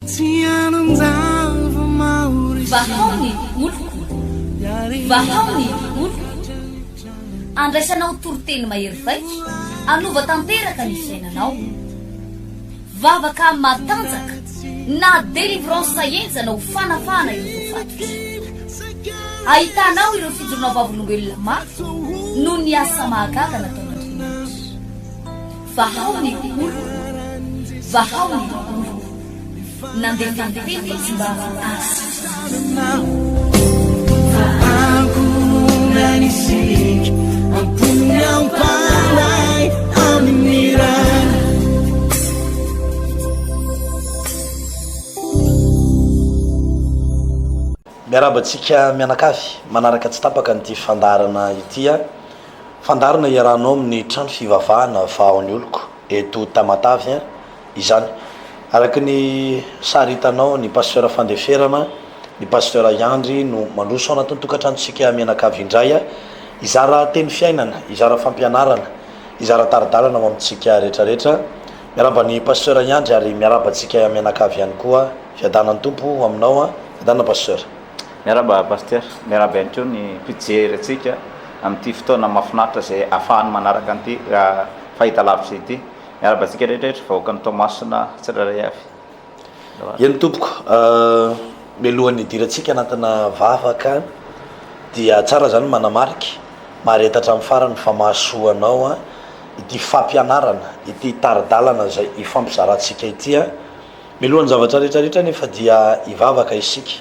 Vahao ny oloko, vahao ny oloko. Andraisanao toriteny mahery vaika, hanova tanteraka ny fiainanao. Vavaka matanjaka na délivrance henjana ho fanafahana ireo voafatotra. Ahitanao ireo fijoroana vavolombelona mafy noho ny asa mahagaga nataon'Andriamanitra. Vahao ny oloko, vahao ny oloko. Nandefa ny teny izy mba hahasitrana. Miarahaba antsika mianakavy manaraka tsy tapaka an'ity fandaharana ity a. Fandaharana iarahanao amin'ny trano fivavahana Vahao ny Oloko eto Tamatave a. Izany. Araka ny sary hitanao, ny Pasteur Fandeferana, ny Pasteur Iandry no mandroso ao anatin'ny tokantranontsika mianakavy indray hizara teny fiainana, hizara fampianarana, hizara tari-dalana ho amintsika rehetrarehetra. Miarahaba ny Pasteur Iandry ary miarahaba antsika mianakavy ihany koa. Fiadanan'ny Tompo ho aminao. Fiadanana Pasteur. Miarahaba Pasteur, miarahaba ihany koa ny mpijery antsika amin'ity fotoana mahafinaritra izay ahafahany manaraka an'ity fahitalavitra ity. Miarahaba antsika rehetra rehetra vahoakan'i Toamasina tsirairay avy. Eny tompoko, mialohan'ny hidirantsika anatina vavaka dia tsara zany manamarika, mahareta hatramin'ny farany fa mahasoa anao ity fampianarana, ity tari-dalana izay ifampizarantsika ity. Mialohan'ny zavatra rehetra rehetra anefa dia hivavaka isika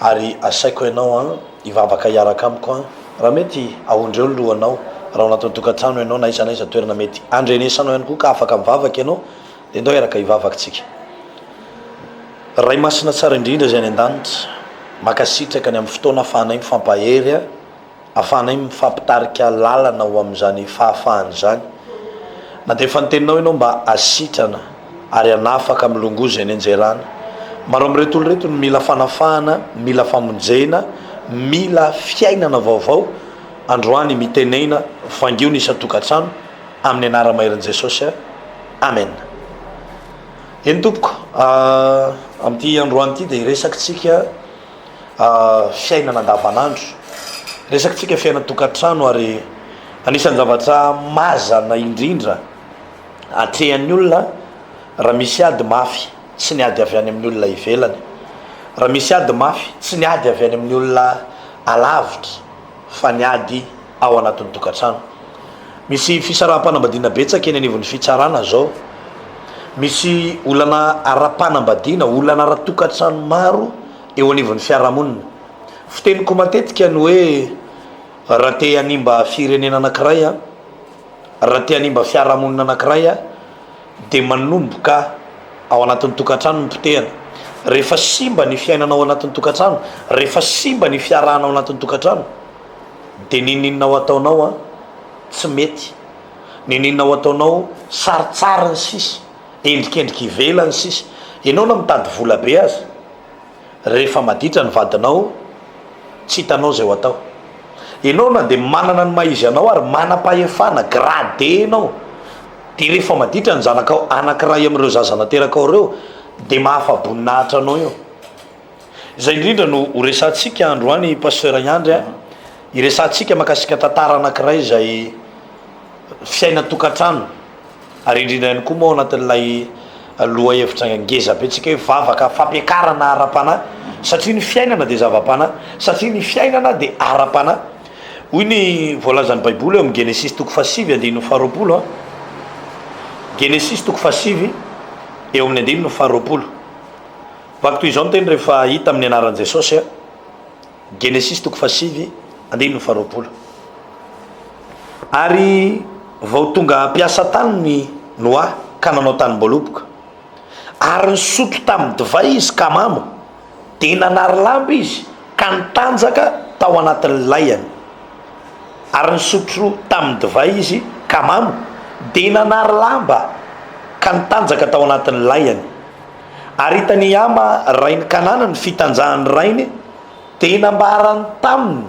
ary asaiko ianao an hivavaka hiaraka amiko an, raha mety ahondreo ny lohanao raha ao anatin'ny tokantrano ianao na aiza na aiza toerana mety handrenesanao ihany koa ka afaka mivavaka ianao dia ndao hiaraka hivavaka tsika. Ray masina tsara indrindra izay any an-danitra, mankasitraka ny amin'ny fotoana afahanay mifampahery an, Ahafahanay mifampitarika lalana ho amin'izany fahafahana izany. Nandefa ny Teninao Ianao mba hasitrana ary hanafaka amin'ny longoa izay nianjerana. Maro amin'ireto olona ireto no mila fanafahana, mila famonjena, mila fiainana vaovao. Androany mitenena, vangio ny isan-tokantrano, amin'ny anara-maherin'i Jesosy. Amen. Eny tompoko, amin'ity androany ity dia hiresaka isika. fiainana andavanandro. Resakitsika fiainan-tokantrano ary anisan'ny zavatra mazana indrindra atrehan'ny olona raha misy ady mafy, tsy ny ady avy any amin'ny olona ivelany. Raha misy ady mafy, tsy ny ady avy any amin'ny olona alavitra fa ny ady ao anatin'ny tokantrano. Misy fisaraham-panambadiana betsaka eny anivon'ny fitsarana zao. Misy olana ara-panambadiana, olana ara-tokantrano maro eo anivon'ny fiarahamonina. Fiteniko matetika ny hoe raha te hanimba firenena anankiray an, raha te hanimba fiarahamonina anankiray an, dia manomboka ao anatin'ny tokantrano ny potehana. Rehefa simba ny fiainana ao anatin'ny tokantrano, rehefa simba ny fiarahana ao anatin'ny tokantrano, dia n'inon'inona ho ataonao an, tsy mety. N'inon'inona ho ataonao, sarintsariny sisa, endrikendrika ivelany sisa. Ianao na mitady vola be aza, rehefa maditra ny vadinao, tsy hitanao izay ho atao. Ianao na dia manana ny maha izy anao ary manam-pahefana, gradé ianao, dia rehefa maditra ny zanakao anankiray amin'ireo zaza naterakao ireo, dia mahafa-boninahitra anao io. Izay indrindra no ho resahantsika androany Pasteur Iandry a, hiresahantsika makasika tantara anankiray izay fiainan-tokantrano ary indrindra ihany koa moa ao anatin'ilay lohahevitra ngeza be tsika hoe vavaka fampiakarana ara-panahy satria ny fiainana dia zava-panahy satria ny fiainana dia ara-panahy. Hoy ny voalazan'ny Baiboly ao amin'ny Genesisy toko fahasivy andininy faharoapolo a, Genesisy toko fahasivy eo amin'ny andininy faharoapolo. Vaky toy izao ny teny rehefa hita amin'ny anaran'i Jesosy a. Genesisy toko fahasivy andininy faharoapolo. Ary vao tonga mpiasa tany ny Noa ka nanao tanim-boaloboka. Ary nisotro tamin'ny divay izy ka mamo, dia nanary lamba izy ka nitanjaka tao anatin'ny layany. Ary nisotro tamin'ny divay izy ka mamo, dia nanary lamba ka nitanjaka tao anatin'ny layany. Ary hitan'i Hama rain'i Kanana ny fitanjahan'ny rainy, dia nambarany taminy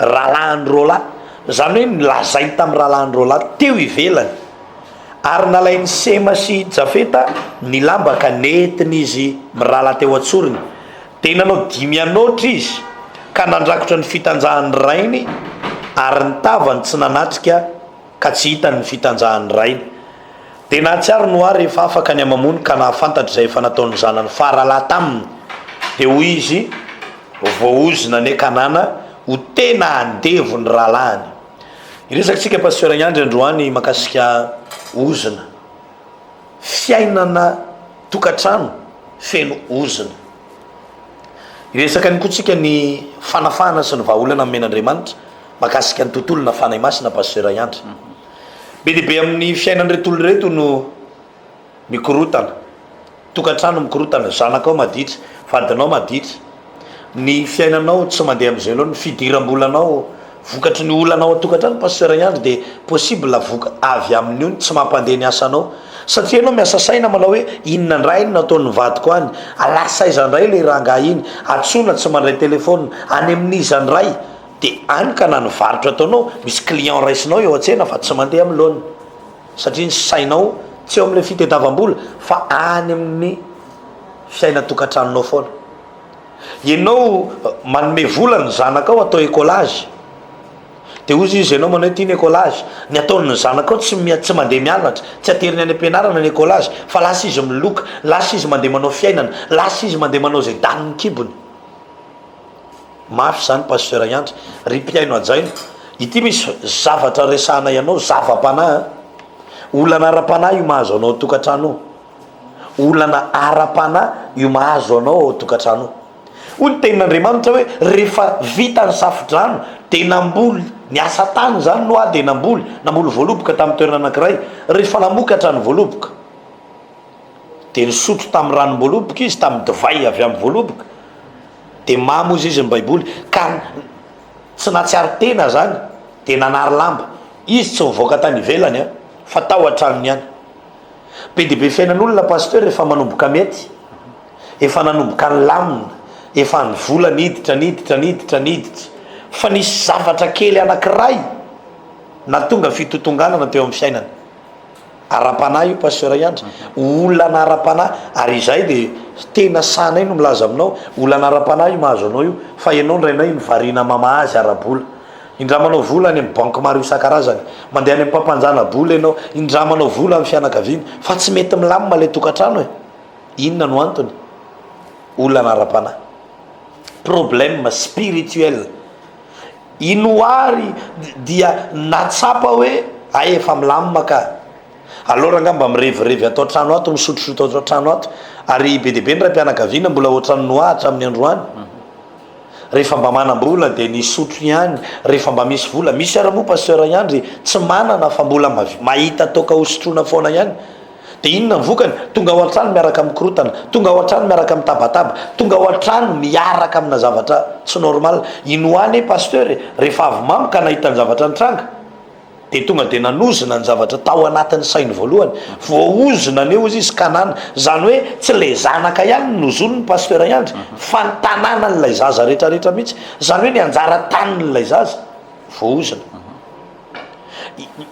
rahalahiny roalahy, izany hoe nolazainy tamin'ny rahalahiny roalahy teo ivelany. Ary nalain'i Sema sy Jafeta ny lamba ka nentin'izy mirahalahy teo an-tsorony. Dia nanao dimianoatra izy ka nandrakotra ny fitanjahan'ny rainy, ary ny tavany tsy nanatrika ka tsy hitany ny fitanjahan'ny rainy. Dia nahatsiaro Noa rehefa afaka ny hamamony ka nahafantatra izay efa nataon'ny zanany faralahy taminy. Dia hoy izy, Voaozona anie Kanana ho tena andevon'ny rahalahiny. Hiresaka isika Pasteur Iandry androany mahakasika ozona. Fiainana tokantrano feno ozona. Hiresaka ihany koa tsika ny fanafahana sy ny vahaolana nomen'Andriamanitra mahakasika ny tontolona Fanahy Masina Pasteur Iandry. Be dia be amin'ny fiainan'ireto olona ireto no mikorotana. Tokantrano mikorotana, zanakao maditra, vadinao maditra, ny fiainanao tsy mandeha amin'izay loatra, ny fidiram-bolanao vokatry ny olana ao an-tokantrano Pasteur Iandry dia possible voka avy amin'io ny tsy mampandeha ny asanao satria ianao miasa saina manao hoe inona indray no nataon'ny vadiko any, lasa aiza indray ilay rangahy iny, antsoina tsy mandray telephone, any amin'iza indray, dia any ka na ny varotra ataonao misy client raisinao eo an-tsena fa tsy mandeha amin'ny laoniny. Satria ny sainao tsy eo amin'ilay fitediavam-bola fa any amin'ny fiainan-tokantranonao foana. Ianao manome vola ny zanakao atao écolage. Dia hozy izy ianao manao hoe ity ny écolage. Ny ataon'ny zanakao tsy tsy mandeha mianatra, tsy ateriny any am-pianarana ny écolage fa lasa izy miloka, lasa izy mandeha manao fiainana, lasa izy mandeha manao izay danin'ny kibony. Mafy izany Pasteur Iandry. Ry mpihaino hajaina, ity misy zavatra resahanay anao, zava-panahy an! Olana ara-panahy io mahazo anao ao an-tokantrano io. Olana ara-panahy io mahazo anao ao an-tokantrano io. Hoy ny tenin'Andriamanitra hoe rehefa vita ny safo-drano dia namboly, niasa tany izany Noa dia namboly, namboly voaloboka tamin'ny toerana anankiray, rehefa namokatra ny voaloboka dia nisotro tamin'ny ranom-boaloboka izy, tamin'ny divay avy amin'ny voaloboka, Dia mamo hozy izy ny baiboly ka tsy nahatsiaro tena zany dia nanary lamba. Izy tsy nivoaka tany ivelany an, fa tao an-tranony ihany. Be dia be fiainan'olona pasteur efa manomboka mety, efa nanomboka nilamina, efa ny vola niditra niditra niditra niditra. Fa nisy zavatra kely anankiray nahatonga fitotonganana teo amin'ny fiainana. Ara-panahy io Pasteur Iandry, olana ara-panahy, ary izahay dia tena sahanay no milaza aminao, olana ara-panahy io mahazo anao io, fa ianao indraindray variana mamaha azy ara-bola. Indramanao vola any amin'ny banky maro isan-karazany, mandeha any amin'ny mpampanjana-bola ianao, indramanao vola amin'ny fianakaviana, fa tsy mety milamina ilay tokantrano e! Inona no antony? Olana ara-panahy. Problème spirituel. I Noa ary dia nahatsapa hoe hay efa milamina ka. Aleo rangahy mba mirevirevy ato an-trano ato, misotrosotro ato an-trano ato. Ary be dia be ny raim-pianakaviana mbola ohatran'i Noa hatramin'ny androany. Rehefa mba manam-bola dia nisotro ihany, rehefa mba misy vola. Misy ary moa Pasteur Iandry tsy manana fa mbola mahita toaka hosotroina foana ihany. Dia inona ny vokany? Tonga ao an-trano miaraka amin'ny korotana, tonga ao an-trano miaraka amin'ny tabataba, tonga ao an-trano miaraka amina zavatra tsy normal. I Noa anie Pasteur e, rehefa avy mamo ka nahita ny zavatra nitranga, dia tonga dia nanozona ny zavatra tao anatin'ny sainy voalohany. Voaozona anie hozy izy Kanana. Izany hoe tsy ilay zanaka ihany no nozoniny Pasteur Iandry, fa ny tanànan'ilay zaza rehetrarehetra mihitsy. Izany hoe ny anjara tanin'ilay zaza, voaozona.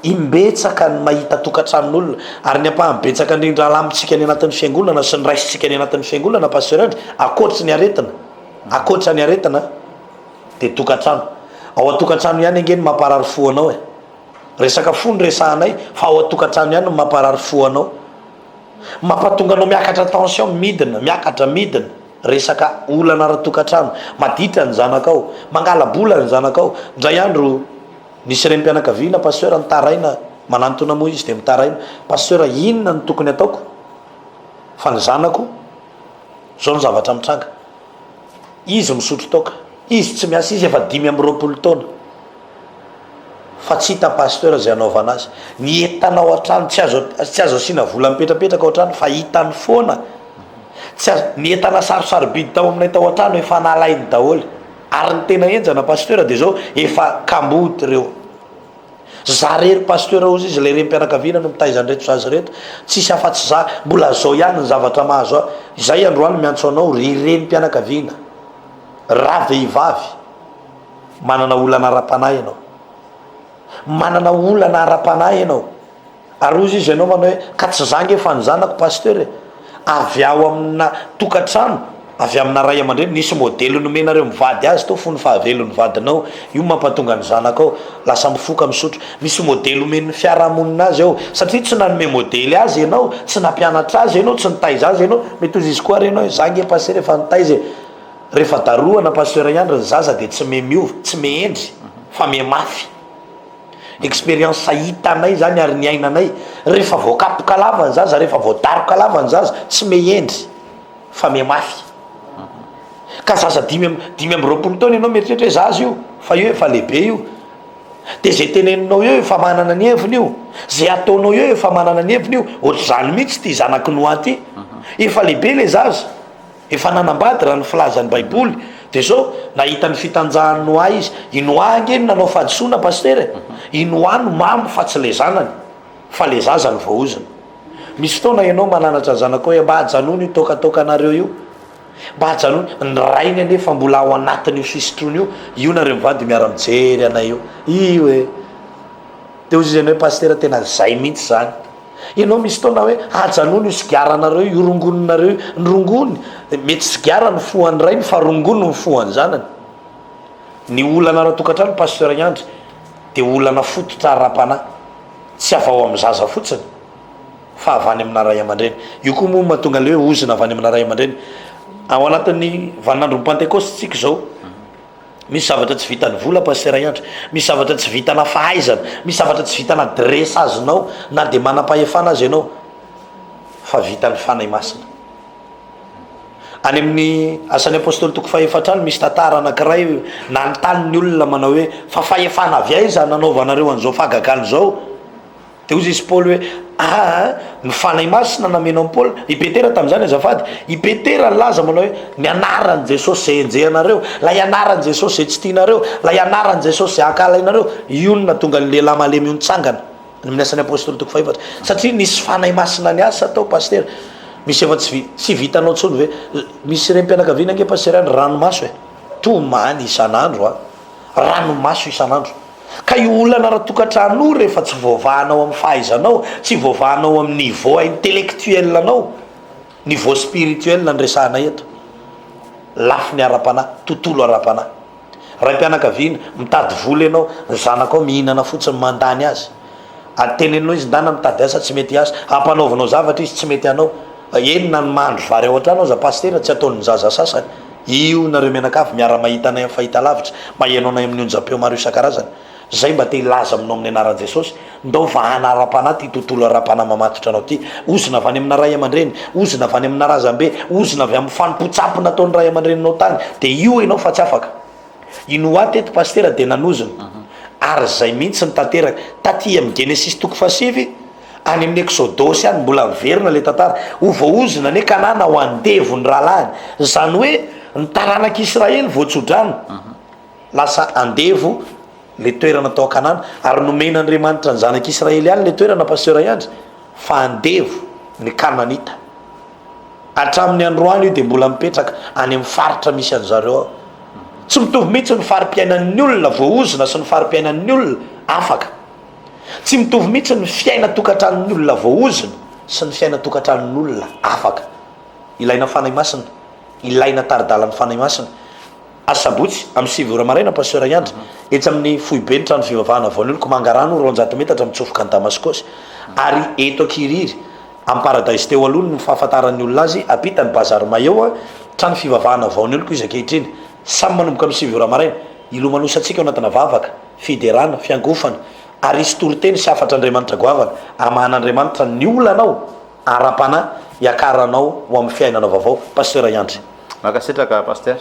Imbetsaka ny mahita tokantranon'olona, ary ny ampahany betsaka indrindra alamintsika any anatin'ny fiangonana sy ny raisintsika any anatin'ny fiangonana, Pasteur Andry, ankoatry ny aretina, ankoatra ny aretina dia tokantrano. Ao an-tokantrano ihany ange no mamparary fo anao e. Resaka fo no resahanay fa ao an-tokantrano ihany no mamparary fo anao. Mampatonga anao miakatra tension, midina, miakatra, midina. Resaka olana ara-tokantrano. Maditra ny zanakao, mangala-bola ny zanakao. Indray andro Nisy renim-pianakaviana Pasteur nitaraina, manantona moa izy dia mitaraina, Pasteur inona no tokony ataoko fa ny zanako zao ny zavatra mitranga, izy misotro toaka, izy tsy miasa, izy efa 25 taona fa tsy hita Pasteur izay hanaovana azy, ny entana ao an-trano tsy azo tsy azo asiana vola mipetrapetraka ao an-trano fa hitany foana, tsy azo, ny entana sarosarobidy tao aminay tao an-trano efa nalainy daholo. Ary ny tena henjana Pasteur dia zao efa kamboty reo. Za rery Pasteur ozy izy ilay renim-pianakaviana no mitaiza an'ireto zaza ireto, tsisy afa-tsy za, mbola zao ihany ny zavatra mahazo ahy. Izay androany miantso anao ry renim-pianakaviana, ravehivavy, manana olana ara-panahy ianao. Manana olana ara-panahy ianao. Ary hozy izy ianao manao hoe ka tsy za nge fa ny zanako pasteur e! Avy ao amina tokantrano, avy amina ray aman-dreny, nisy modely nomenareo mivady azy tao fony fahavelon'ny vadinao, io mampatonga ny zanakao lasa mifoka misotro. Misy modely omen'ny fiarahamonina azy ao, satria tsy nanome modely azy ianao, tsy nampianatra azy ianao, tsy nitaiza azy ianao, mety hozy izy koa ary ianao hoe za nge pasteur efa nitaiza e! Rehefa darohana pasteur ihany ry zaza dia tsy me miova, tsy me hendry fa me mafy. Expérience hitanay zany ary niainanay, rehefa voakapoka lava ny zaza, rehefa voadaroka lava ny zaza, tsy me hendry fa me mafy. Ka zaza dimy 25 taona ianao mieritreritra hoe zaza io, fa io efa lehibe io. Dia zay teneninao eo efa manana ny heviny io, zay ataonao eo efa manana ny heviny io, ohatr'izany mihitsy ity zanak'i Noa ty, efa lehibe le zaza. Efa nanambady raha ny filazan'ny baiboly dia zao, nahita ny fitanjahan'i Noa izy, i Noa ange no nanao fahadisoana pasitera e, i Noa no mamo fa tsy le zanany, fa le zaza no voaozona. Misy fotoana ianao mananatra ny zanakao hoe mba ajanony io toakatoakanareo io, mba ajanony, ny rainy anefa mbola ao anatin'io fisotroana io, io nareo mivady miara mijery anay io, io e, de hozy izy ianao hoe pasitera tena zay mihitsy zany. Ianao misy fotoana hoe ajanony io sigaranareo io, rongoninareo io, ny rongony, mety sigara ny fohan'ny rainy fa rongony ny fohan'ny zanany. Ny olana ara-tokantrano Pasteur Andry dia olana fototra ara-panahy, tsy avy ao amin'ny zaza fotsiny fa avy any amina ray aman-dreny. Io koa moa mahatonga ilay hoe ozona avy any amina ray aman-dreny. Ao anatin'ny vaninandron'ny Pantekosta tsika izao. Misy zavatra tsy vitan'ny vola Pasitera Iandry, misy zavatra tsy vitana fahaizana, misy zavatra tsy vitana dressage-nao na dia manam-pahefana aza ianao fa vitan'ny Fanahy Masina. Any amin'ny Asan'ny Apostoly toko fahefatra any misy tantara anankiray nanontany ny olona manao hoe fa fahefana avy aiza nanaovanareo an'izao fahagagana izao? Dia hoy izy Paoly hoe, Aa, ny Fanahy Masina nameno an'i Paoly. I Petera tamin'izany azafady, i Petera nilaza manao hoe, ny anaran'i Jesosy izay enjehanareo, ilay anaran'i Jesosy izay tsy tianareo, ilay anaran'i Jesosy izay ankahalainareo, io no nahatonga ny lehilahy malemy io nitsangana. Ny amin'ny Asan'ny Apostoly toko fahefatra. Satria nisy Fanahy Masina niasa tao, Pasitera. Misy efa tsy tsy vitanao intsony ve? Misy renim-pianakaviana ange Pasitera any, ranomaso e. Tomany isan'andro an. Ranomaso isan'andro. Ka io olana ara-tokantrano io rehefa tsy voavahanao amin'ny fahaizanao, tsy voavahanao amin'ny niveau intellectuel anao, niveau spirituel no resahana eto, lafiny ara-panahy, tontolo ara-panahy. Raim-pianakaviana, mitady vola ianao, ny zanakao mihinana fotsiny mandany azy. Ary teneninao izy ndana mitady asa tsy mety hiasa, ampanaovinao zavatra izy tsy mety hanao. Eny na ny mahandro vary ao an-trano aza pasitera tsy ataon'ny zaza sasany. Io nareo mianakavy miara mahita anay amin'ny fahitalavitra, maheno anay amin'ny onjam-peo maro isan-karazany. Zay mba te hilaza aminao amin'ny anaran'i Jesosy, ndao vahana ara-panahy ty tontolo ara-panahy mamatotra anao ty. Ozona avy any amina ray aman-dreny, ozona avy any amina razambe, ozona avy amin'ny fanompoan-tsampy nataon'ny ray aman-dreninao tany, dia io ianao fa tsy afaka. I Noa teto pasitera dia nanozona, ary zay mihitsy no tanteraka. Taty amin'ny Genesisy toko fahasivy, Any amin'ny Eksodosy any mbola miverina ilay tantara. Ho voaozona anie Kanana ho andevo ny rahalahiny. Izany hoe ny taranak'i Israely voatsodrano. Lasa andevo ilay toerana tao Kanana. Ary nomen'Andriamanitra ny zanak'i Israely ihany ilay toerana Pasteur Iandry fa andevo ny Kananita. Hatramin'ny androany io dia mbola mipetraka any amin'ny faritra misy an'zareo ao. Tsy mitovy mihitsy ny fari-piainan'ny olona voaozona sy ny fari-piainan'ny olona afaka. Tsy mitovy mihitsy ny fiainan-tokantranon'ny olona voaozona sy ny fiainan-tokantranon'olona afaka. Ilaina Fanahy Masina, ilaina tari-dalan'ny Fanahy Masina. Asabotsy, amin'ny 9 ora maraina, Pasteur Iandry, etsy amin'ny foiben'ny trano fivavahana Voanoloko, Mangarano, 200 metatra mitsofoka an'i Damaskosy, ary eto Ankirihiry, amin'ny Paradise teo aloha no fahafantaran'ny olona azy, ampitan'ny Bazary Maillot, trano fivavahana Vaonioloko izy ankehitriny. Samy manomboka amin'ny 9 ora maraina. Hilomanosantsika ao anatina vavaka. fiderana, fiangofana, ary hisy toriteny sy hafatr'Andriamanitra goavana hamahan'Andriamanitra ny olanao ara-panahy hiakaranao ho amin'ny fiainana vaovao. Pasteur Iandry. Mankasitraka Pasteur.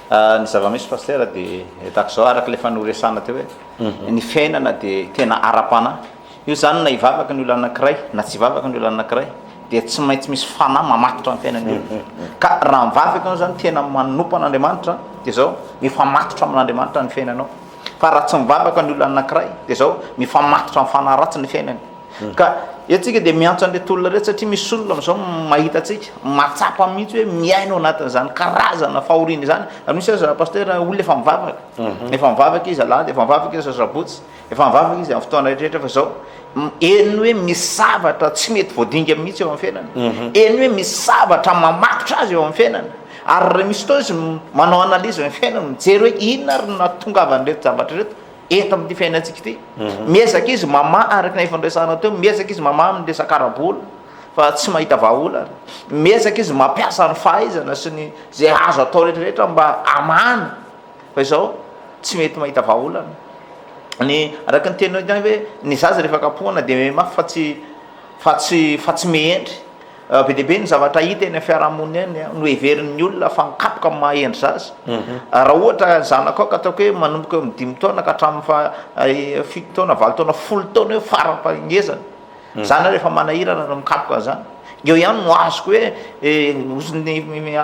Ny zava-misy Pasteur dia tahaka izao araka ilay efa noresahana teo hoe ny fiainana dia tena ara-panahy. Io izany na hivavaka ny olona anankiray na tsy hivavaka ny olona anankiray dia tsy maintsy misy fanahy mamatotra ny fiainan'ny olona. Ka raha mivavaka ianao izany tena manompo an'Andriamanitra dia izao mifamatotra amin'Andriamanitra ny fiainanao. Fa raha tsy mivavaka ny olona anankiray dia zao mifamatotra amin'ny fanahy ratsy ny fiainany. Ka Eto tsika dia miantso an'ireto olona ireto satria misy olona amin'izao mahita antsika, mahatsapa mihitsy hoe miaina ao anatin'izany karazana fahoriana izany. Ary misy aza pasteur olona efa mivavaka, efa mivavaka izy alahady, efa mivavaka izy sabotsy, efa mivavaka izy amin'ny fotoana rehetra rehetra fa izao heno hoe misy zavatra tsy mety voadinga mihitsy eo amin'ny fiainana. Heno hoe misy zavatra mamatotra azy eo amin'ny fiainana. Ary raha misy fotoana izy manao analyse ny fiainana, mijery hoe inona ary no nahatongavan'ireto zavatra ireto. eto amin'ity fiainantsika ity. Miezaka izy mamaha araka ny efa niresahana teo, miezaka izy mamaha amin'ny resaka ara-bola fa tsy mahita vahaolana. Miezaka izy mampiasa ny fahaizana sy ny izay azo atao rehetra rehetra mba hamahana fa izao tsy mety mahita vahaolana. Ny araka ny teninao ihany hoe ny zaza rehefa kapohana dia miha-mafy fa tsy fa tsy fa tsy mihendry. Be dia be ny zavatra hita eny amin'ny fiarahamonina eny no heverin'ny olona fa mikapoka amin'ny maha hendry zaza. Raha ohatra ny zanakao ka ataoko hoe manomboka eo amin'ny dimy taona ka hatramin'ny faha fito taona, valo taona, folo taona eo fara-pahengezany. Izany ary efa manahirana no mikapoka an'izany. Eo ihany no azoko hoe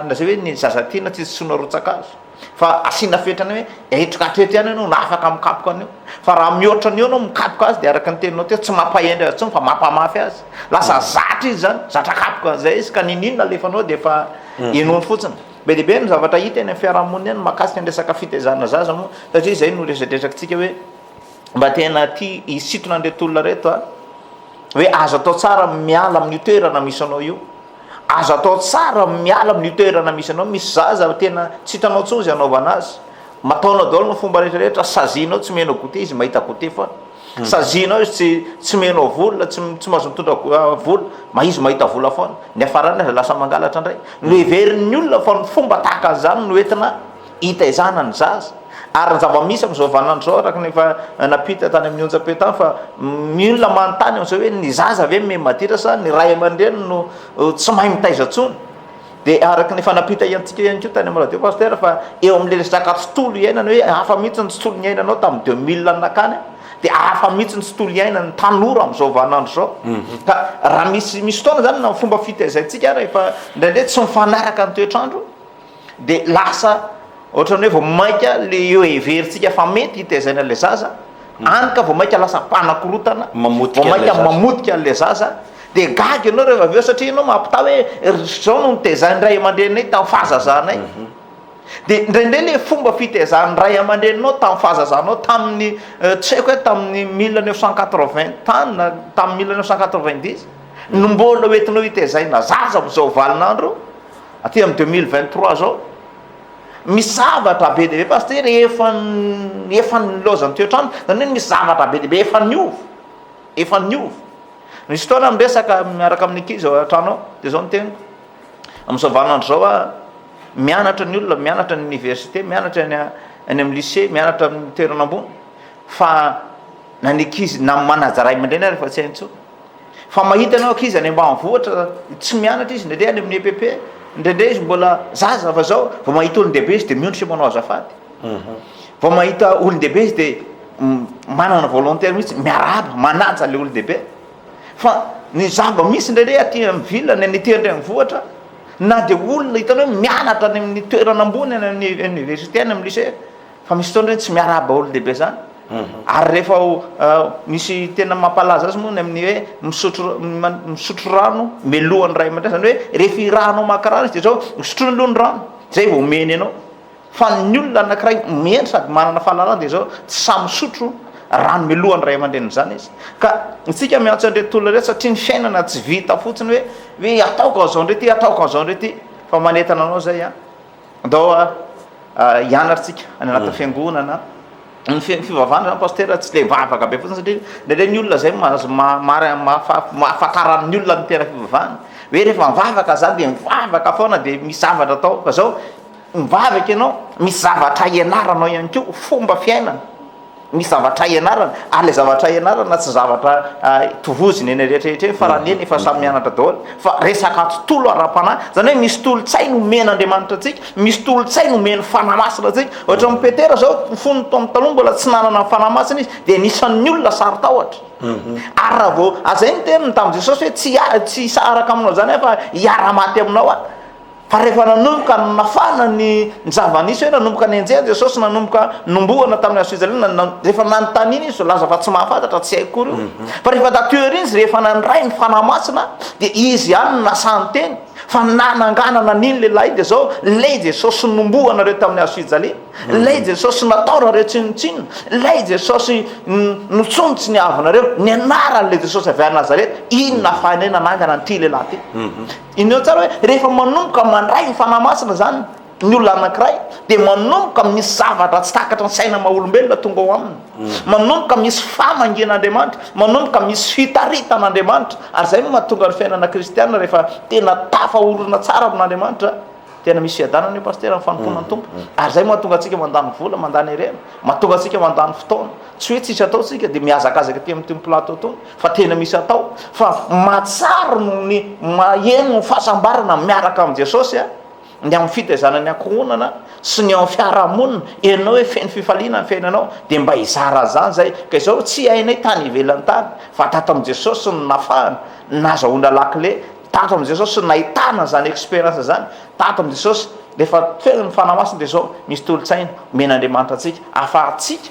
lazaiko hoe ny zaza tiana tsy isotroana rotsa-kazo. Fa asiana fetrany hoe eto ka hatreto ihany ianao no afaka mikapoka an'io. Fa raha mihoatra an'io ianao mikapoka azy dia araka ny teninao teo tsy mampahendry azy intsony fa mampamafy azy. Lasa zatra izy zany, zatra kapoka an'izay izy ka n'inon'inona alefanao dia efa henoiny fotsiny. Be dia be ny zavatra hita eny amin'ny fiarahamonina eny mahakasika ny resaka fitaizana zaza moa satria izay no resadresakitsika hoe mba tena tia hisintona an'ireto olona ireto a, hoe azo atao tsara miala amin'io toerana misy anao io. Azo atao tsara ny miala amin'io toerana misy anao, misy zaza tena tsy hitanao intsony izay anaovana azy, mataonao daholo ny fomba rehetra rehetra, sazianao tsy omenao goûter izy mahita goûter foana, sazianao izy tsy tsy omenao vola, tsy tsy mahazo mitondra vola, ma izy mahita vola foana, ny hafarany aza lasa mangalatra indray, noheverin'ny olona fa ny fomba tahaka an'izany no entina hitaizana ny zaza. Ary ny zava-misy amin'izao vaninandro izao araka ny efa nampita tany amin'ny onjam-peo tany fa ny olona manontany amin'izao hoe ny zaza ve miha maditra sa ny ray aman-dreny no tsy mahay mitaiza intsony. Dia araka ny efa nampita antsika ihany koa tany amin'ny radio pasteur fa eo amin'ilay resaka tontolo iainana hoe hafa mihitsy ny tontolo niainanao tamin'ny 2000 nakany dia hafa mihitsy ny tontolo iainan'ny tanora amin'izao vaninandro izao. Ka raha misy misy fotoana izany na ny fomba fitaizaintsika ary efa indraindray tsy mifanaraka ny toetr'andro dia lasa ohatran'ny hoe vao mainka le eo heverintsika fa mety hitezaina ilay zaza, any ka vao mainka lasa mpanakorotana, Mamotika vao mainka an'ilay zaza. mamotika an'ilay zaza, dia gaga ianao rehefa avy eo satria ianao mampitaha hoe ry zao no nitezain'ny ray aman-dreninay tamin'ny fahazazanay. Dia indraindray le fomba fitezan'ny ray aman-dreninao tamin'ny fahazazanao tamin'ny tsy haiko hoe tamin'ny 1980 tany na tamin'ny 1990 no mbola hoentinao hitezaina zaza amin'izao valin'andro Aty amin'ny 2023 zao, misy zavatra be dia be pasitera efa efa nilaozan'ny toetr'andro, zany hoe misy zavatra be dia be efa niova, efa niova. Misy fotoana miresaka miaraka amin'ny ankizy ao an-trano ao, dia zao ny teniko, amin'izao vaninandro izao aho, mianatra ny olona, mianatra ny université, mianatra any any amin'ny lycée, mianatra amin'ny toerana ambony, fa na ny ankizy na ny manaja ray aman-dreny ary efa tsy hainy intsony. Fa mahita ianao ankizy any ambanivohitra tsy mianatra izy indraindray any amin'ny EPP, indraindray izy mbola zaza fa zao vao mahita olon-dehibe izy dia miondrika manao azafady. Vao mahita olon-dehibe izy dia manana volontaire mihitsy miarahaba, manaja ilay olon-dehibe. Fa ny zava-misy indraindray aty amin'ny ville na ny aty an-drenivohitra na dia olona hitanao hoe mianatra any amin'ny toerana ambony any amin'ny université any amin'ny lycée Fa misy fotoana ireny tsy miarahaba olon-dehibe zany. Ary rehefa misy tena mampalaza azy moa ny amin'ny hoe misotro misotro rano melohan'ny ray aman-dreny, zany hoe rehefa irahanao maka rano izy dia zao sotroina aloha ny rano zay vao omeny anao. Fa ny olona anankiray mihendry sady manana fahalalana dia zao tsy sahy misotro rano melohan'ny ray aman-dreniny zany izy. Ka isika miantso an'ireto olona ireto satria ny fiainana tsy vita fotsiny hoe hoe ataoko an'izao indray ity, ataoko an'izao indray ity fa manentana anao zay an. Andao hianatra tsika any anatin'ny fiangonana. Ny fivavahana zany pasitera tsy le vavaka be fotsiny satria indraindray ny olona zay mahazo mahafantaran'ny olona ny tena fivavahana. Hoe rehefa mivavaka zany dia mivavaka foana dia misy zavatra atao. Fa zao mivavaka ianao misy zavatra ianaranao ihany koa fomba fiainana. Misy zavatra ianarana, ary ilay zavatra ianarana tsy zavatra tovozina eny rehetra rehetra eny fa raha ny eny efa samy mianatra daholo, fa resaka tontolo ara-panahy, izany hoe misy tolo-tsaina omen'Andriamanitra antsika, misy tolo-tsaina omen'ny Fanahy Masina antsika, ohatra amin'i Petera izao fony tamin'ny taloha mbola tsy nanana ny Fanahy Masina izy dia anisan'ny olona saro-tahotra, ary raha vao, izay ny teniny tamin'i Jesosy hoe tsy tsy hisaraka aminao izany aho fa hiara-maty aminao aho. Fa rehefa nanomboka nafana ny ny zava-nisy hoe nanomboka nenjehina Jesosy, nanomboka nombohana tamin'ny hazo fijaliana, na, rehefa nanontaniana izy nilaza fa tsy mahafantatra, tsy haiko akory io. Fa rehefa taty aoriana izy, rehefa nandray ny Fanahy Masina, dia izy ihany no nasahy niteny fa nananganana an'iny lehilahy iny, dia izao, ilay Jesosy nombohanareo tamin'ny hazo fijaliana, ilay Jesosy nataonareo tsinontsinona, ilay Jesosy notsonitsiniavinareo, ny anaran'ilay Jesosy avy any Nazareta, iny nahafahanay nanangana an'ity lehilahy ity. Inoa tsara hoe rehefa manomboka mandray ny Fanahy Masina izany ny olona anankiray dia manomboka misy zavatra tsy takatry ny saina maha olombelona tonga ao aminy. Manomboka misy famangian'Andriamanitra, manomboka misy fitaritan'Andriamanitra. Ary izay no mahatonga ny fiainana kristiana rehefa tena tafaorina tsara amin'Andriamanitra, tena misy fiadanana io Pasitera ny fanompoana ny Tompo. Ary izay no mahatonga antsika mandany vola, mandany harena, mahatonga antsika mandany fotoana. Tsy hoe tsisy atao tsika dia mihazakazaka aty amin'itony plateau itony fa tena misy atao fa mahatsary noho ny maheno ny fahasambarana miaraka amin'i Jesosy a, ny amin'ny fitaizana ny ankohonana sy ny ao amin'ny fiarahamonina, ianao hoe feno fifaliana ny fiainanao dia mba hizara an'izany izay ka izao tsy hainay tany ivelany tany fa tato amin'i Jesosy no nafahana, nazahoana lakile, tato amin'i Jesosy no nahitana an'izany expérience izany, tato amin'i Jesosy rehefa feno ny Fanahy Masina dia izao misy tolo-tsaina omen'Andriamanitra antsika ahafahantsika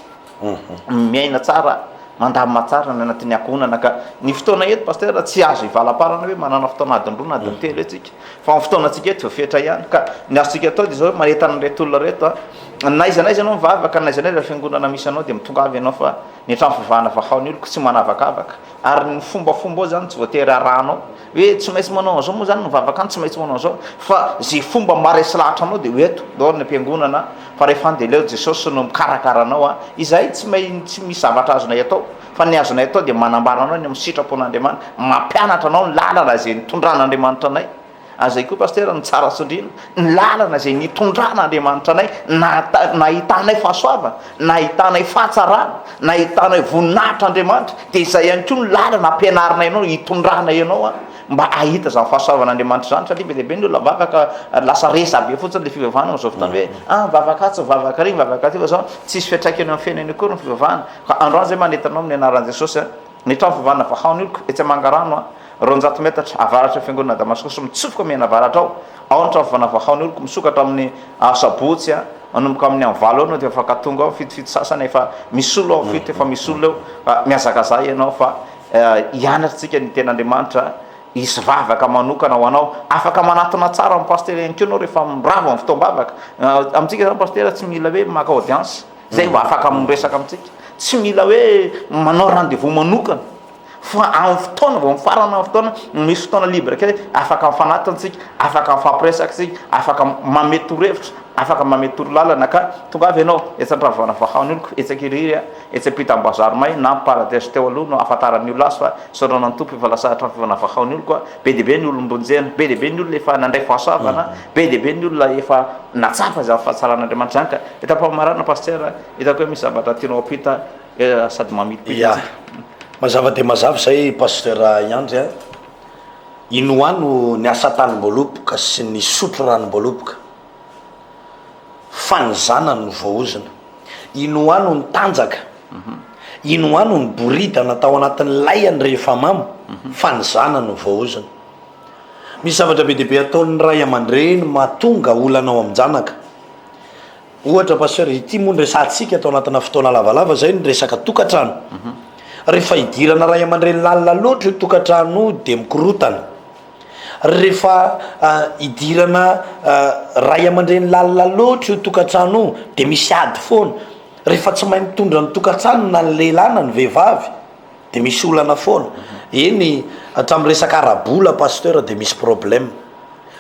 miaina tsara, mandamina tsara ny anatin'ny ankohonana ka ny fotoana eto pasteur tsy azo hivalamparana hoe manana fotoana adiny roa na adiny telo eo tsika fa ny fotoana antsika eto voafetra ihany ka ny azontsika atao dia izao hoe manentana an'ireto olona ireto a, n'aiza n'aiza ianao mivavaka, n'aiza n'aiza fiangonana misy anao dia mitongava ianao fa ny trano fivavahana vahao ny oloko tsy manavakavaka ary ny fombafomba ao zany tsy voatery arahanao hoe tsy maintsy manao an'izao moa zany mivavaka any tsy maintsy manao an'izao fa ze fomba maharesy lahatra anao dia ho eto ndao any am-piangonana fa rehefa any dia aleo Jesosy no mikarakara anao a, izahay tsy may tsy misy zavatra azonay atao fa ny azonay atao dia manambara anao ny amin'ny sitrapon'Andriamanitra, mampianatra anao ny lalana izay nitondran'Andriamanitra anay. Ary izay koa Pasitera no tsara tsindriana, ny lalana izay nitondran'Andriamanitra anay, nahitanay fahasoavana, nahitanay fahatsarana, nahitanay voninahitr'Andriamanitra, dia izay ihany koa ny lalana ampianarinay anao, hitondranay anao an, mba hahita izany fahasoavan'Andriamanitra izany, satria be dia be ny olona mivavaka, lasa resabe fotsiny ilay fivavahana amin'izao fotoana hoe, ah mivavaka atsy, mivavaka ary, mivavaka aty, fa izao tsisy fiantraikany eo amin'ny fiainany akory ny fivavahana, ka androany izay manentana anao amin'ny anaran'i Jesosy an. Ny trano fivavahana Vahao ny oloko, etsy Mangarano a, 200 metatra avaratry ny fiangonana Damaskosy, mitsofoka mianavaratra ao. Ao ny trano fivavahana Vahao ny oloko, misokatra amin'ny asabotsy a, manomboka amin'ny amin'ny valo eo ianao dia afaka tonga ao, fito fito sasany efa misy olona ao, fito efa misy olona eo, fa mihazakazaha ianao fa hianatra tsika ny tenin'Andriamanitra, hisy vavaka manokana ho anao, afaka manatona tsara amin'ny pasitera ihany koa ianao rehefa mirava ny fotoam-bavaka, amintsika izany pasitera tsy mila hoe maka audience. Zay vao afaka miresaka amintsika. Tsy mila hoe manao rendez-vous manokana fa amin'ny fotoana vao mifarana ny fotoana, misy fotoana libre kely afaka mifanatona tsika, afaka mifampiresaka tsika, afaka manome torohevitra, afaka manome torolalana ka tongava ianao etsy Andravoana vahao ny oloko, etsy Ankirihiry, etsy ampitan'ny bazary may na Paradise teo aloha no ahafantaran'ny olona azy fa isaorana ny Tompo efa lasa hatramin'ny fivavahana vahao ny oloko. Be dia be ny olom-bonjena, be dia be ny olona efa nandray fahasoavana, be dia be ny olona efa nahatsapa izany fahatsaran'Andriamanitra izany ka Eto am-pamaranana Pasteur, hitako hoe misy zavatra tianao ampita sady mamitipitra antsika. Mazava dia mazava izay Pasteur Iandry a. I Noa no niasa tanim-boaloboka sy nisotro ranom-boaloboka, fa ny zanany no voaozona. I Noa no nitanjaka. I Noa no niboridana tao anatin'ny laiany rehefa mamo, fa ny zanany no voaozona. Misy zavatra be dia be ataon'ny ray aman-dreny mahatonga olana ao amin-janaka. Ohatra Pasteur, ity moa no resahantsika tao anatina fotoana lavalava izay ny resaka tokantrano. Rehefa idirana ray aman-dreny lalina loatra io tokantrano io dia mikorotana. Rehefa idirana ray aman-dreny lalina loatra io tokantrano io dia misy ady foana. Rehefa tsy mahay mitondra ny tokantrano na ny lehilahy na ny vehivavy dia misy olana foana. Eny hatramin'ny resaka ara-bola Pasteur dia misy problème.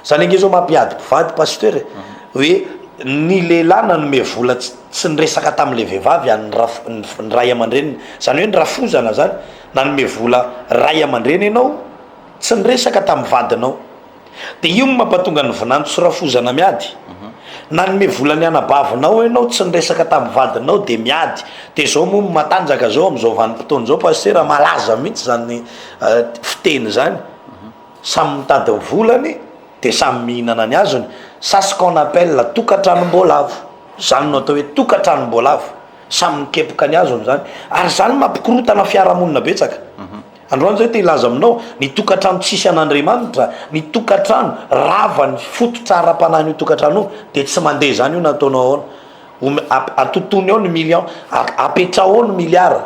Zany ange zao mampiady mpivady pasteur e, hoe ny lehilahy nanome vola tsy niresaka tamin'le vehivavy an'ny raf- ny ray aman-dreniny, zany hoe ny rafozana zany nanome vola ray aman-dreny ianao tsy niresaka tamin'ny vadinao, de io no mampatonga ny vinanto sy rafozana miady, nanome vola ny anabavinao ianao tsy niresaka tamin'ny vadinao de miady, de zao moa matanjaka zao amin'izao vanim-potoana izao pasitera malaza mihitsy zany fiteny zany. Samy mitady ny volany de samy mihinana ny azony, ça ce qu'on appelle tokatranom-boalavo, zany no atao hoe tokatranom-boalavo, samy mikepoka ny azony zany, ary zany mampikorotana fiarahamonina betsaka. Androany zay te hilaza aminao, ny tokantrano tsisy an'Andriamanitra, ny tokantrano rava ny fototra ara-panahin'io tokantrano io, dia tsy mandeha izany io na ataonao ahoana. Ome, atontony ao ny million, apetraho ao ny milliard,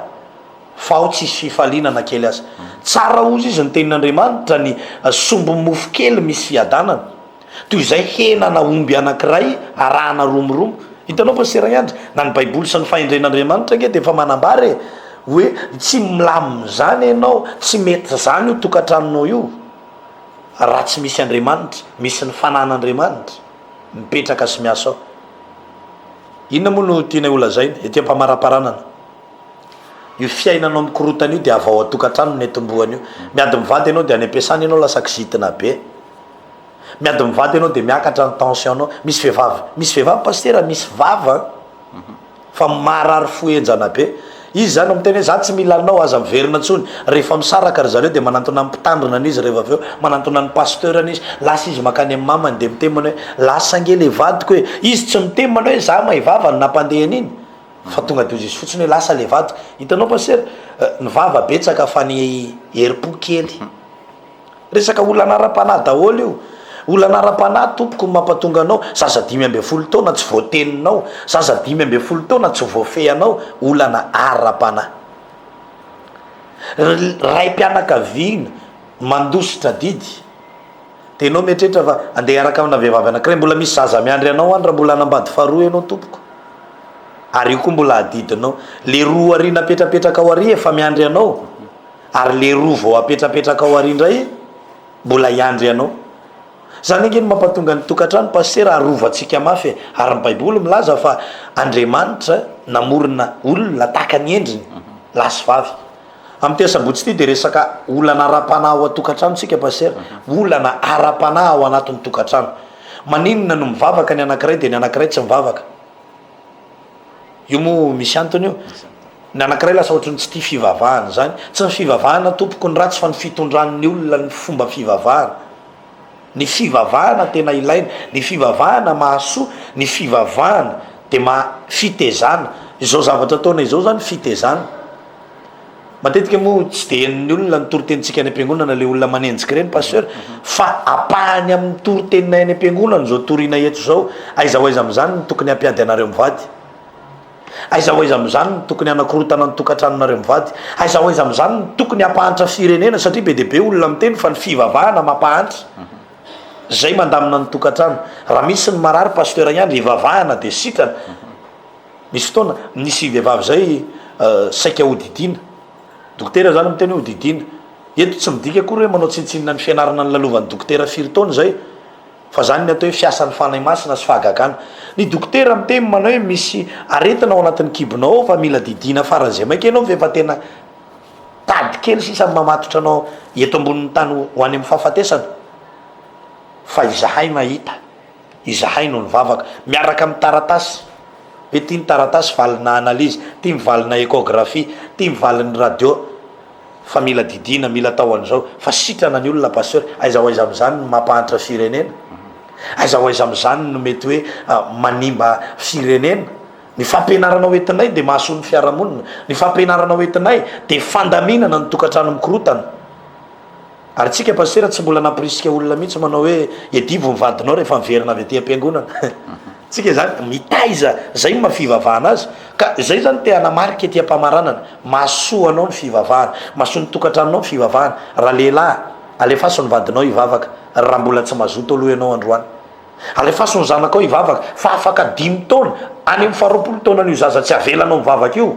fa ao tsisy fifaliana na kely aza. Tsara hozy izy ny tenin'Andriamanitra ny sombi-mofo kely misy fiadanana. Toy izay hena na omby anankiray arahana romoromo. Hitanao Pasitera Andry, na ny Baiboly sy ny fahendren'Andriamanitra ange dia efa manambara e, hoe tsy milamina izany ianao, tsy mety izany io tokantranonao io raha tsy misy Andriamanitra, misy ny fanan'Andriamanitra mipetraka sy miasa ao. Inona moa no tianay holazaina ety am-pamaraparanana? Io fiainanao mikorotana io dia avy ao an-tokantrano no niatombohany io. Miady mivady ianao dia any am-piasana ianao lasa kizitina be. Miady mivady ianao dia miakatra ny tension nao. Misy vehivavy, misy vehivavy pasitera misy vava an, fa marary fo henjana be. Izy zany miteny hoe za tsy mila anao, aza miverina intsony. Rehefa misaraka ry zareo dia manantona ny mpitandrina an'izy rehefa avy eo, manantona ny pasteur an'izy. Lasa izy mankany amin'ny mamany dia miteny manao hoe lasa ange le vadiko e. Izy tsy miteny manao hoe za may vava no nampandeha an'iny fa tonga dia ozy izy fotsiny hoe lasa le vadiko. Hitanao pasitera, ny vava betsaka fa ny herim-po kely. Resaka olana ara-panahy daholo io. Olana ara-panahy tompoko no mampatonga anao, zaza 15 taona tsy voateninao, zaza 15 taona tsy voafehinao, olana ara-panahy. Ry raim-pianakaviana mandositra adidy, dia ianao mieritreritra fa andeha hiaraka amina vehivavy anankiray, mbola misy zaza miandry anao any raha mbola hanambady faharoa ianao tompoko. Ary io koa mbola adidinao. Le roa ary napetrapetrakao ary efa miandry anao. Ary le roa vao apetrapetraka ao ary indray mbola hiandry anao. Zany ange no mampatonga ny tokantrano Pasitera arovantsika mafy e. Ary ny baiboly milaza fa Andriamanitra namorona olona tahaka ny endriny, lahy sy vavy. Amin'ity asabotsy ity dia resaka olana ara-panahy ao an-tokantrano tsika Pasitera. Olana ara-panahy ao anatin'ny tokantrano. Maninona no mivavaka ny anankiray dia ny anankiray tsy mivavaka? Io moa misy antony io. Ny anankiray lasa ohatran'ny tsy tia fivavahana izany. Tsy ny fivavahana tompoko ny ratsy fa ny fitondran'ny olona ny fomba fivavahana. Ny fivavahana tena ilaina, ny fivavahana mahasoa, ny fivavahana dia maha fitezana. Izao zavatra ataonay izao izany fitezana. Matetika moa tsy dia henon'ny olona ny toritenintsika any am-piangonana ilay olona manenjika ireny Pasteur fa ampahany amin'ny toriteninay any am-piangonana izao toriana eto izao. Aiza ho aiza amin'izany no tokony hampiady anareo mivady? Aiza ho aiza amin'izany no tokony hanakorontana ny tokantranonareo mivady? Aiza ho aiza amin'izany no tokony hampahantra firenena satria be dia be olona miteny fa ny fivavahana mampahantra. Izay mandamina ny tokantrano. Raha misy ny marary Pasteur ihany ivavahana dia sitrana. Misy fotoana nisy vehivavy izay saika hodidiana. Dokotera izany miteny hoe hodidiana. Eto tsy midika akory hoe manao tsinontsinona ny fianarana nolalovan'ny dokotera firy taona izay. Fa zany ny atao hoe fiasan'ny Fanahy Masina sy fahagagana. Ny dokotera miteny manao hoe misy aretina ao anatin'ny kibonao ao fa mila didiana faran'izay maika ianao fa efa tena tady kely sisa ny mamatotra anao eto ambonin'ny tany ho any amin'ny fahafatesana. Fa izahay nahita, izahay no nivavaka, miaraka amin'ny taratasy, hoe ty ny taratasy valina analyse, ty ny valina echographie, ty ny valin'ny radio. Fa mila didiana, mila atao an'izao. Fa sitrana ny olona Pasteur. Aiza ho aiza amin'izany no mampahantra firenena? Aiza ho aiza amin'izany no mety hoe manimba firenena? Ny fampianarana ho entinay dia mahasoa ny fiarahamonina. Ny fampianarana ho entinay dia fandaminana ny tokantrano mikorotana. Ary tsika pasitera tsy mbola nampirisika olona mihitsy manao hoe iadivo ny vadinao rehefa miverina avy aty am-piangonana. Tsika izany mitaiza, zay no maha fivavahana azy. Ka izay zany te hanamarika ety am-pamaranana, mahasoa anao ny fivavahana, mahasoa ny tokantranonao ny fivavahana. Raha lehilahy, alefaso ny vadinao hivavaka raha mbola tsy mazoto aloha ianao androany. Alefaso ny zanakao hivavaka fa afaka dimy taona, any amin'ny faharoapolo taonan'io zaza tsy avelanao mivavaka io,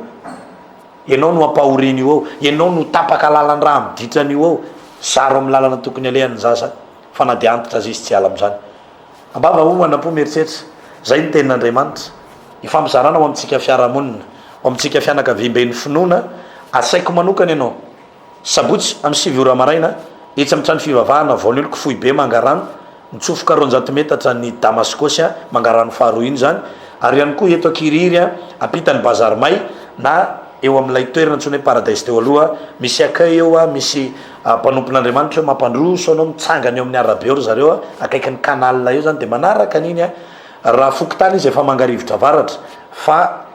Ianao no ampahorian'io ao, ianao no tapaka lalan-drà amin'ny ditran'io ao, zaro amin'ny lalana tokony alehany ny zaza fa na dia antitra aza izy tsy hiala amin'izany. Ambava homana am-po mieritreritra, izay ny tenin'Andriamanitra. Ifampizarana ho amintsika fiarahamonina, ho amintsika fianakaviamben'ny finoana, asaiko manokana ianao, Sabotsy amin'ny sivy ora maraina, etsy amin'ny trano fivavahana Vaonioloko foibe Mangarano, mitsofoka 200 metatra ny Damaskosy Mangarano faharoa iny izany, ary ihany koa eto Ankirihiry ampitan'ny Bazary May na eo amin'ilay toerana antsoina hoe Paradise teo aloha, misy accueil eo, misy mpanompon'Andriamanitra eo mampandroso anao, mitsangana eo amin'ny arabe eo ry zareo, akaikin'ny canal eo izany dia manaraka an'iny, raha fokontany izy efa Mangarivotra Avaratra fa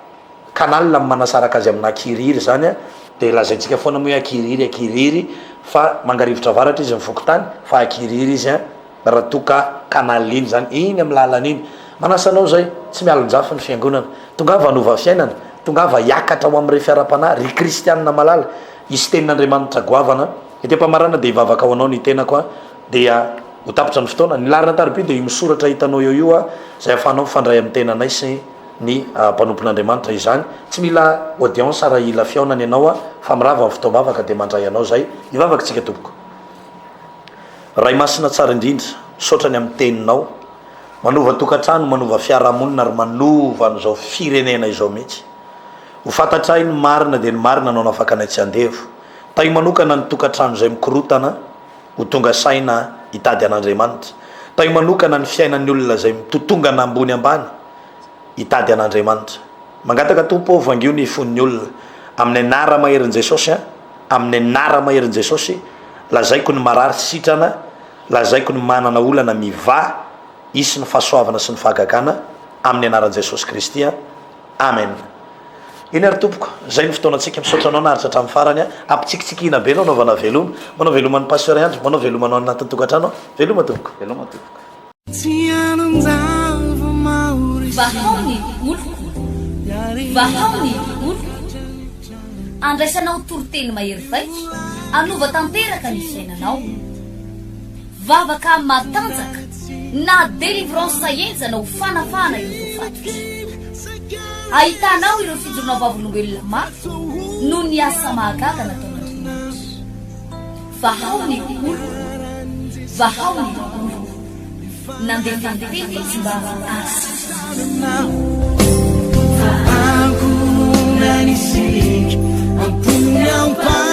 canal no manasaraka azy amin'Ankirihiry izany. Dia lazaintsika foana moa hoe Ankirihiry, Ankirihiry, fa Mangarivotra Avaratra izy ny fokontany, fa Ankirihiry izy an, raha toa ka canal iny izany, iny amin'ny lalana iny. Manasa anao izay, tsy mialon-jafy ny fiangonana. Tongava hanova fiainana, tongava hiakatra ho amin'ny refy ara-panahy, ry kristianina malala, hisy tenin'Andriamanitra goavana. Ety am-pamarana dia hivavaka ho anao ny tenako an, dia ho tapitra ny fotoana. Ny laharana tariby dia io misoratra hitanao eo io an, izay ahafahanao mifandray amin'ny tenanay sy ny mpanompon'Andriamanitra izany. Tsy mila audience raha hila fihaonana ianao an, fa mirava ny fotoam-bavaka dia mandray anao izay. Hivavaka isika tompoko. Ray Masina tsara indrindra, misaotra ny amin'ny teninao. Manova tokantrano, manova fiarahamonina ary manova an'izao firenena izao mihitsy. Ho fantatray ny marina dia ny marina no hanafaka anay tsy andevo. Taio manokana ny tokantrano izay mikorotana ho tonga saina hitady an'Andriamanitra. Taio manokana ny fiainan'ny olona izay mitotongana ambony ambany hitady an'Andriamanitra. Mangataka Tompo ô vangio ny fon'ny olona amin'ny anara-maherin'i Jesosy an, amin'ny anara-maherin'i Jesosy, lazaiko ny marary sitrana, lazaiko ny manana olana mivaha, hisy ny fahasoavana sy ny fahagagana amin'ny anaran'i Jesosy Kristy an. Amen. Eny ary tompoko, zay ny fotoanantsika, misaotra anao naharitra hatramin'ny farany a, ampitsikitsikiana be anao anaovana veloma, manao veloma an'i Pasteur Andry, manao veloma anao any anatin'ny tokantrano a, veloma tompoko. Veloma tompoko. Vahao ny oloko, vahao ny oloko. Andraisanao toriteny mahery vaika, hanova tanteraka ny fiainanao. Vavaka matanjaka na délivrance henjana ho fanafahana ireo voafatotra. Ahitanao ireo fijoroana vavolombelona maro noho ny asa mahagaga nataon'Andriamanitra. Vahao ny oloko, vahao ny oloko. Nandefa ny teny izy mba hahasitrana azy.